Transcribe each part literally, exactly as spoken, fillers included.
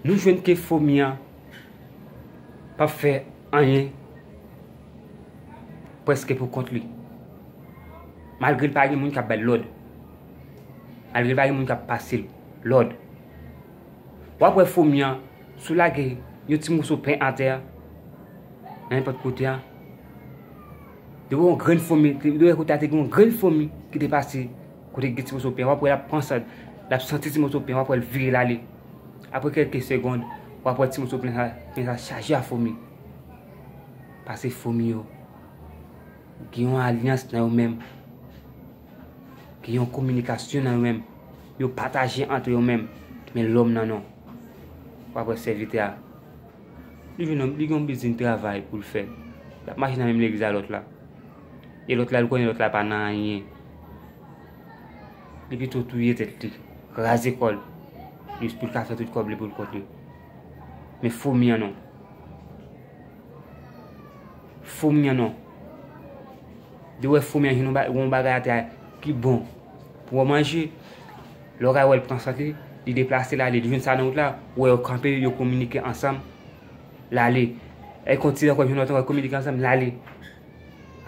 Nou jwenn ke fomi an p ap fè anyen prèske pou kont li. Malgre l pa gen moun k ap ba l lòd. Malgre l pa gen moun k ap pase l lòd. W ap wè fomi an, si w lage yon ti moso pen atè, nan nenpòt kote a, depi yon grenn fomi, depi kote a te gen yon grenn fomi ki te pase kote ki gen ti moso pen, w ap wè l ap pran sa, l ap santi ti moso pen, w ap wè l vire l ale. Apre kèlke segond, w ap wè ti moso pen sa, pen sa chaje a fomi. Paske fomi yo gen yon alyans nan yo menm, gen yon kominikasyon nan yo menm, yo pataje ant yo menm, men lòm nan non. W ap wè sèvitè a, li jwenn yon, li gen yon bizin travay pou l fè. L ap mache nan menm legliz a lòt la. E lòt la, li konnen lòt la pa nan anyen. Li pito touye tèt li, kraze kò l, jis pou l ka fè tout kòb li pou l kont li. Men fomi an non. Fomi an non. Depi w wè fomi an jwenn yon ba-, yon bagay atè a ki bon pou w manje, lè w gade wè l pran sant li, li deplase l ale, li jwenn sa nan wout la, w wè yo kanpe, yo kominike ansanm, l ale. E kontinye ankò, jwenn lòt ankò, kominike ansanm, l ale.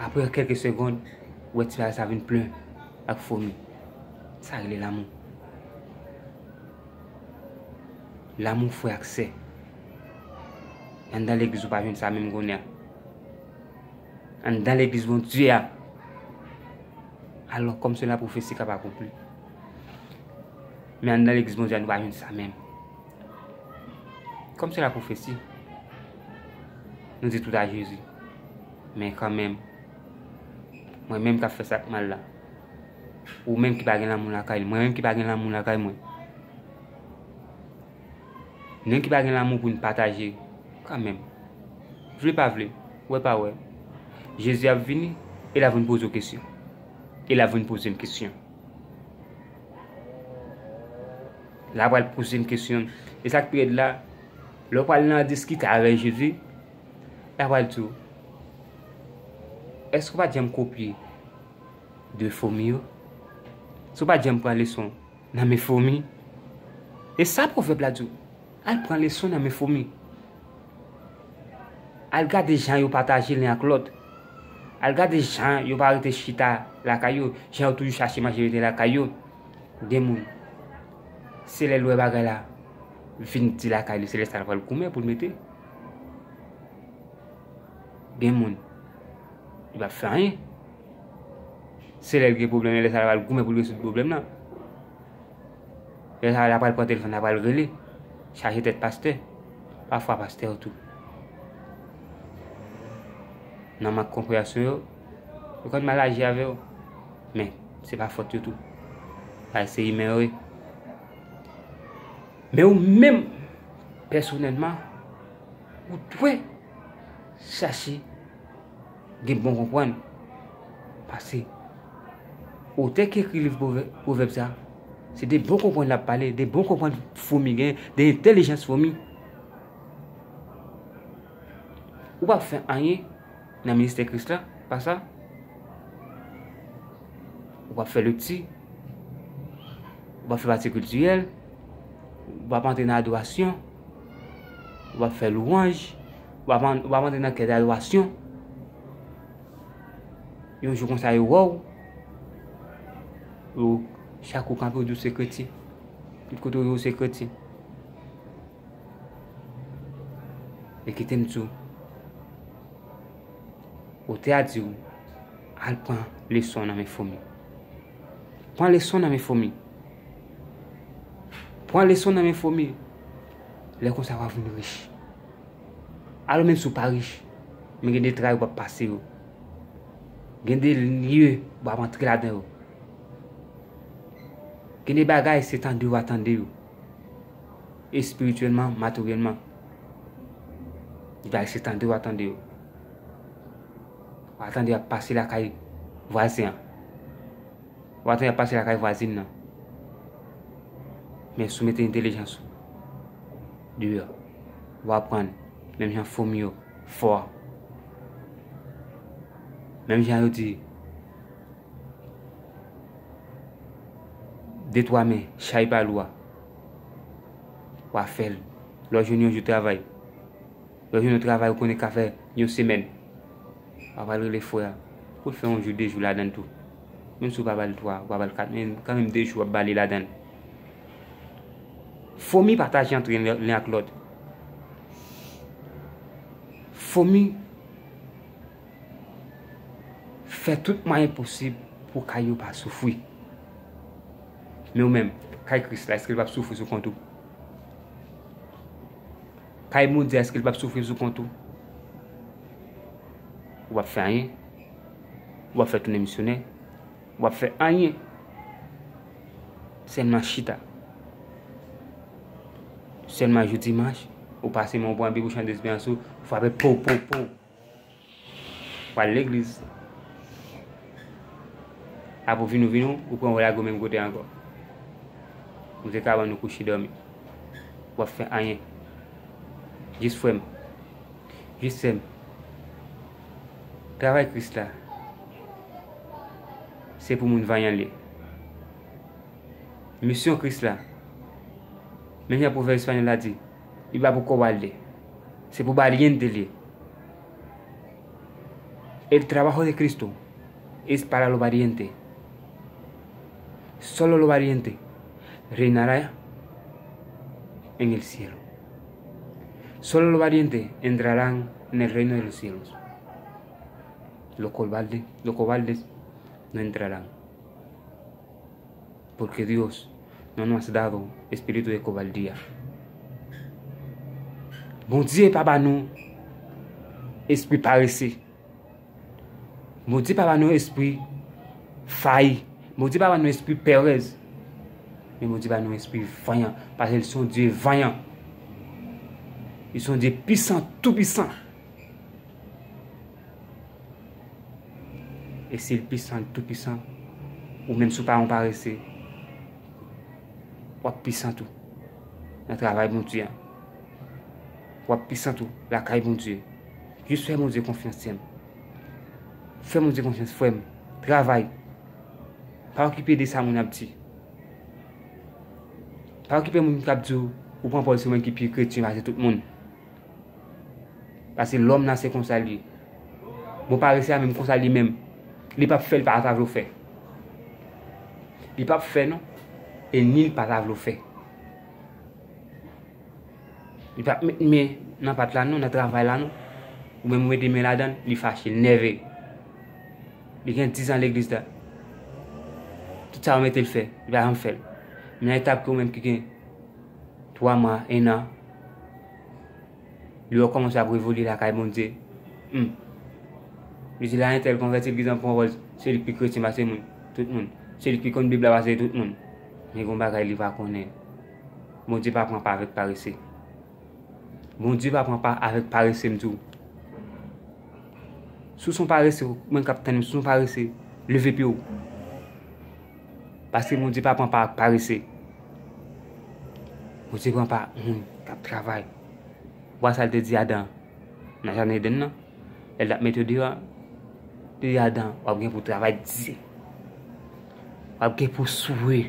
Apre kèlke segond, w wè ti bagay sa vin plen ak fomi. Sa rele lanmou. Lanmou frè ak sè. Anndan legliz ou pa jwenn sa menm kounye a. Anndan legliz Bondye a. Alò, kòm se la pwofesi k ap akonpli. Men anndan legliz Bondye a, nou pa jwenn sa menm. Kòm se la pwofesi, nou di tout a Jezi. Men kanmenm, mwen menm k ap fè sa k mal la. Ou menm ki pa gen lanmou lakay li. Mwen menm ki pa gen lanmou lakay mwen. Nou ki pa gen lanmou pou n pataje, kanmenm. Vle pa vle, wè pa wè. Jezi ap vini, e l ap vin poze w kesyon. E l ap vin poze m kesyon. L ap pral poze m kesyon. E sa k pi rèd la, lè w pral nan diskite avèk Jezi, l ap pral di w, èske w pa t janm kopye de fomi yo? Si w pa t janm pran leson nan men fomi. E sa pwovèb la di w. Al pran leson nan men fomi. Al gade jan yo pataje len ak lòt. Al gade jan yo pa rete chita lakay yo, jan yo toujou chache manje rete lakay yo. Gen moun, se lè l wè bagay la vin di lakay li, se lè sa l pral goumen pou l mete. Gen moun, li p ap fè anyen. Se lè l gen pwoblèm, lè sa l pral goumen pou l rezoud pwoblèm nan. Lè sa l pral pran telefòn, l pral rele, chaje tèt pastè. Pafwa pastè yo tou, nan mank konpreyansyon yo, yo konn mal aji avè w. Men, se pa fòt yo tou. Paske se imen yo ye. Men ou menm, pèsonèlman, ou dwe chache gen bon konprann. Paske otè ki ekri liv pwovè-, pwovèb sa, se de bon konprann l ap pale, de bon konprann fomi gen, de entèlijans fomi. Ou p ap fè anyen nan ministè Kris la, pa sa. Ou p ap fè lekti. Ou p ap fè pati kiltirèl. Ou p ap antre nan adorasyon. Ou p ap fè lwanj. Ou p ap an-, ou p ap antre nan kè dadorasyon. Yon jou konsa yo wè w. Yo, chak ou kanpe, ou di w se kretyen. Tout kote w ye, ou se kretyen. Men kite m di w, otè a di w, al pran leson nan men fomi. Pran leson nan men fomi. Pran leson nan men fomi. Lè konsa, w a vin rich. Alò, menm si w pa rich, men gen de tray w ap pase yo. Gen de lye w ap antre ladan yo. Gen de bagay, se tande w a tande yo. Espirityèlman, materyèlman. Gen bagay, se tande w a tande yo. W a tande y ap pase lakay vwazen an. W a tande y ap pase lakay vwazin nan. Men si w mete entèlijans ou deyò, w a aprann, menm jan fomi yo fò a. Menm jan yo di, de twa men, chay pa lou a. W a fè l. Lè w jwenn yon jou travay, lè w jwenn yon travay ou konnen ka fè yon semèn, w a pral rele frè a pou l fè yon jou, de jou ladan l tou. Menm si w pa ba l twa, w pa ba l kat, men kanmenm de jou w ap ba li ladan l. Fomi pataje antre len ak lòt. Fomi fè tout mwayen posib pou kay yo pa soufri. Men ou menm, kay Kris la, èske l p ap soufri sou kont ou? Kay Bondye, èske l p ap soufri sou kont ou? Ou p ap fè anyen. Ou p ap fè tounen misyonè. Ou p ap fè anyen. Sèlman chita. Sèlman jou dimanch, ou pase men w pran Bib ou chante esperans ou, frape pow, pow, pow. Pral legliz. Apre w vini, w vini, w pran w lage w menm kote ankò. Ou te ka ban nou kouche dòmi. W ap fè anyen. Jis frè m. Jis sè m. Travay Kris la, se pou moun vanyan l ye. Misyon Kris la, menm jan pwovèb espanyòl la di, li pa pou cobarde, se pou valiente l ye. El trabajo de Cristo es para los valientes. Solo los valientes reinarán en el cielo. Solo los valientes entrarán en el reino de los cielos. Los cobardes, los cobardes no entrarán. Porque Dios no nos ha dado espíritu de cobardía. Bondye pa ba nou espri parese. Bondye pa ba nou espri fayi. Bondye pa ba nou espri pèrèz. Men Bondye ba nou espri vanyan. Paske li se yon Dye vanyan. Li se yon Dye pisan, tou pisan. E si l pisan, l tou pisan, ou menm si w pa yon parese, w ap pisan tou nan travay Bondye a. W ap pisan tou lakay Bondye. Jis fè Bondye konfyans, sè m. Fè Bondye konfyans, frè m. Travay. Pa okipe de sa moun ap di. Pa okipe moun k ap di w, ou pran pòz se mwen ki pi kretyen pase tout moun. Paske lòm nan se konsa l ye. Bon, parese a menm konsa li menm. Li p ap fè, li pa ta vle w fè. Li p ap fè non. E ni li pa ta vle w fè. Li p ap met men nan pat la non, nan travay la non. Ou menm ou mete men ladan l, li fache, l nève. Li gen diz an legliz la. Tout sa yo mete l fè, li pa janm fè l. Men nan etap ke ou menm ki gen twa mwa, en an, li wè w kòmanse ap evolye lakay Bondye. Hmm. Li di la entèl konvèti, l gentan pran wòl, se li k pi kretyen pase moun, tout moun. Se li k pi konn Bib la pase tout moun. Men gen yon bagay li pa konnen. Bondye pa pran pa avèk parese. Bondye pa pran pa avèk parese, m di w. Si w se yon parese, ou menm k ap tann m, si w se yon parese, leve pye w. Paske Bondye pa pran pa ak parese. Bondye pran pa moun k ap travay. W a sa l te di Adan nan jaden Edenn nan, lè l t ap mete yo deyò a, li di Adan, w ap gen pou travay di. W ap gen pou souwe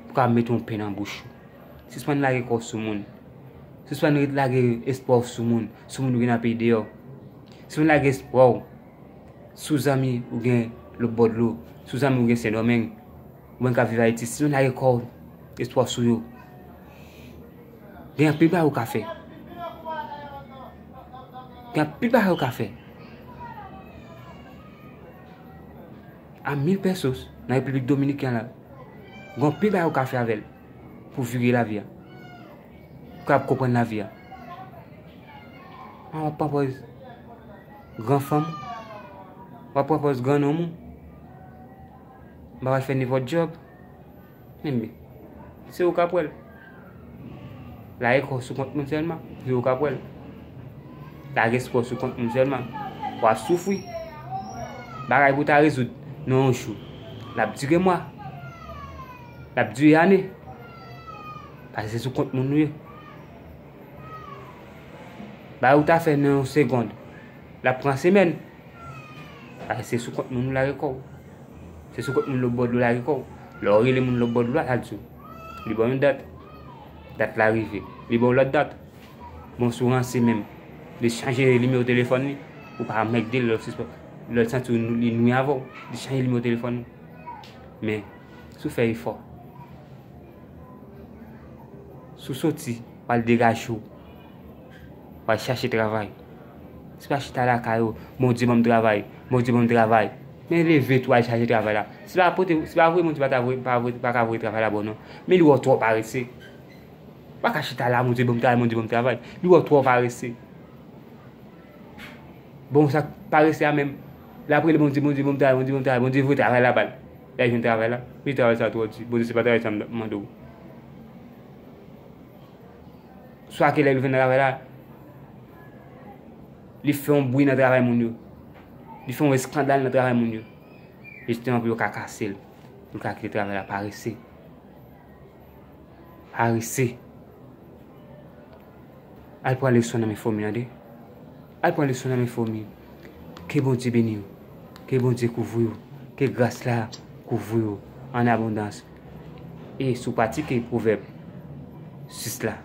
pou ka mete yon pen nan bouch ou. Sispann lage kò w sou moun. Sispann ret lage espwa w sou moun, sou moun ou gen nan peyi deyò. Sispann lage espwa w sou zanmi ou gen lòtbò dlo, sou zanmi ou gen Sendomeng, ou menm k ap viv Ayiti. Sispann lage kò w, espwa w sou yo. Gen anpil bagay ou ka fè. Gen anpil bagay ou ka fè. A mil pesos nan Repiblik Dominikèn la, gen anpil bagay ou ka fè avè l pou vire lavi a. Pou w kapab konprann lavi a. An w ap pran pòz gran fanm ou, w ap pran pòz gran nonm ou, m pa pral fè nenpòt djòb. Enben, se ou k ap wè l. Lage kò w sou kont moun sèlman, se ou k ap wè l. Lage espwa w sou kont moun sèlman, w ap soufri. Bagay pou w ta rezoud nan yon jou, l ap dire mwa, l ap dire ane. Paske se sou kont moun ou ye. Bagay ou ta fè nan yon segonn, l ap pran semèn. Paske se sou kont moun ou lage kò w. Se sou kont moun lòtbò dlo lage kò w. Lè w rele moun lòtbò dlo a, sa l di w? Li ba w yon dat. Dat la rive. Li ba w lòt dat. Bon, si w ranse menm, li chanje nimewo telefòn li. Ou pa mègde l, lè l sispann, lè l santi w nou- li nwi avè w, li chanje nimewo telefòn li. Men, si w fè efò, si w soti, w al degaje w, w al chache travay. Se pa chita lakay ou, Bondye ban m travay, Bondye ban m travay. Men leve tou al chache travay la. Se pa pote, se pa vre Bondye pa ta voye, pa voye, pa ka voye travay la ba w non. Men li wè w twò parese. Pa ka chita la, Bondye ban m travay, Bondye ban m travay. Li wè w twò parese. Bon, sa k parese a menm, l ap rele Bondye, Bondye ban m travay, Bondye ban m travay, Bondye voye travay la ba l. L al jwenn travay la. Men travay sa twò di. Bondye, se pa travay sa m mande w. Swa ke lè li vin nan travay la, li fè yon bri nan travay moun yo. Li fè yon eskandal nan travay moun yo. Jisteman pou yo ka kase l. Pou l ka kite travay la, parese. Parese. Al pran leson nan men fomi, tande. Al pran leson nan men fomi. Ke Bondye beni w. Ke Bondye kouvri w. Ke gras la kouvri w an abondans. E si w pratike pwovèb sis la,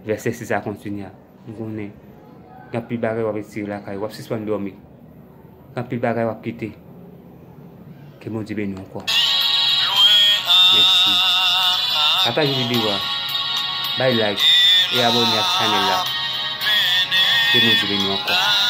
vèsè sis a kontinye a, m konnen gen anpil bagay w ap retire lakay ou, w ap sispann dòmi. Gen anpil bagay w ap kite. Ke Bondye beni w ankò. Mèsi. Pataje videyo a. Bay like e abòne ak chanèl la. Ke Bondye beni w ankò.